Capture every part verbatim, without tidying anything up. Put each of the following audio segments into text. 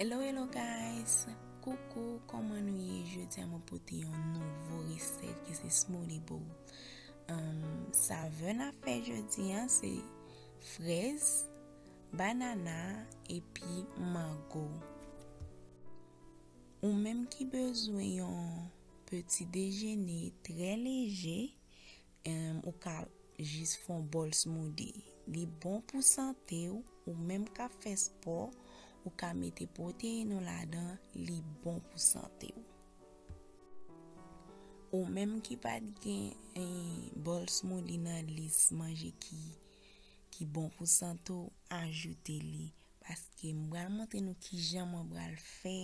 Hello, hello guys! Koukou, kòman nou ye? Jodi a mwen pote yon nouvo resèt ki se smoothie bowl. Um, savè n ap fè jodi a se frèz, banana epi mango. Ou menm ki bezwen yon peti dejene trè leje, em, ou ka jis fè yon bòl smoothie. Li bon pou sante w, ou menm k ap fè spò, ou ka mete pwoteyin ou ladan, li bon pou sante w. Ou menm ki pa t gen, eh, bòl smoothie nan lis manje ki, ki bon pou sante w, ajoute li. Paske m pral montre nou kijan mwen pral fè,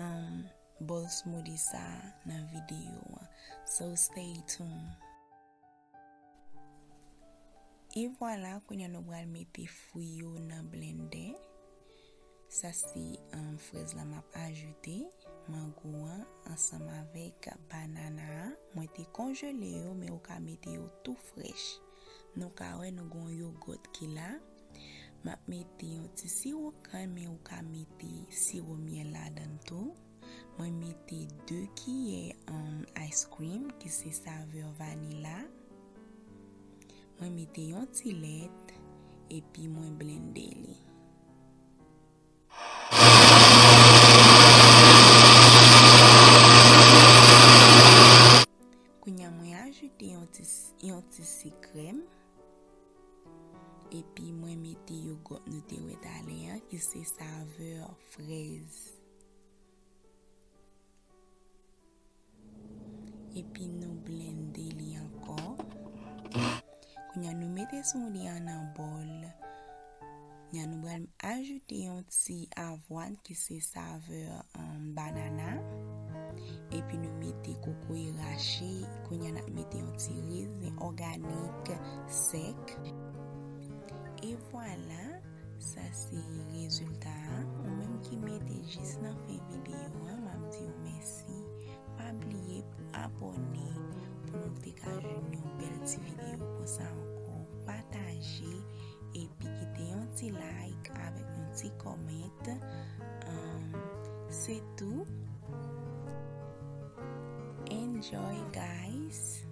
um, bòl smoothie sa nan videyo an. So stay tuned. E vwala, kounye a nou pral mete fwi yo nan blendè. Sa se, um, frèz la m ap ajoute, mango an ansanm avèk banana a. Mwen te konjele yo, men ou ka mete yo tou frèch. Nou ka wè nou gon yogurt ki la. M ap mete yon ti siwo kann, men ou ka mete siwo myèl ladan tou. Mwen mete de kiyè, um, ice cream, ki se savè vanila. Mwen mete yon ti lèt, epi mwen blende li. Kounye a mwen ajoute yon ti, yon ti sik krèm. Epi mwen mete yogurt nou te wè talè an, ki se savè frèz. Epi nou blende li ankò. Kounye a nou mete smoothie an nan bòl. Kounye a nou pral ajoute yon ti avwàn ki se savè, um, banana. Epi nou mete kokoye rache. Kounye a n ap mete yon ti rezen òganik sèk. E vwala, sa se rezilta a. Ou menm ki mete jis nan fen videyo an, m ap di w mèsi. Pa bliye pou abòne pou nou te ka jwenn yon bèl ti videyo konsa ankò. Pataje epi kite yon ti like avèk yon ti comment. Um, se tou. Enjoy, guys!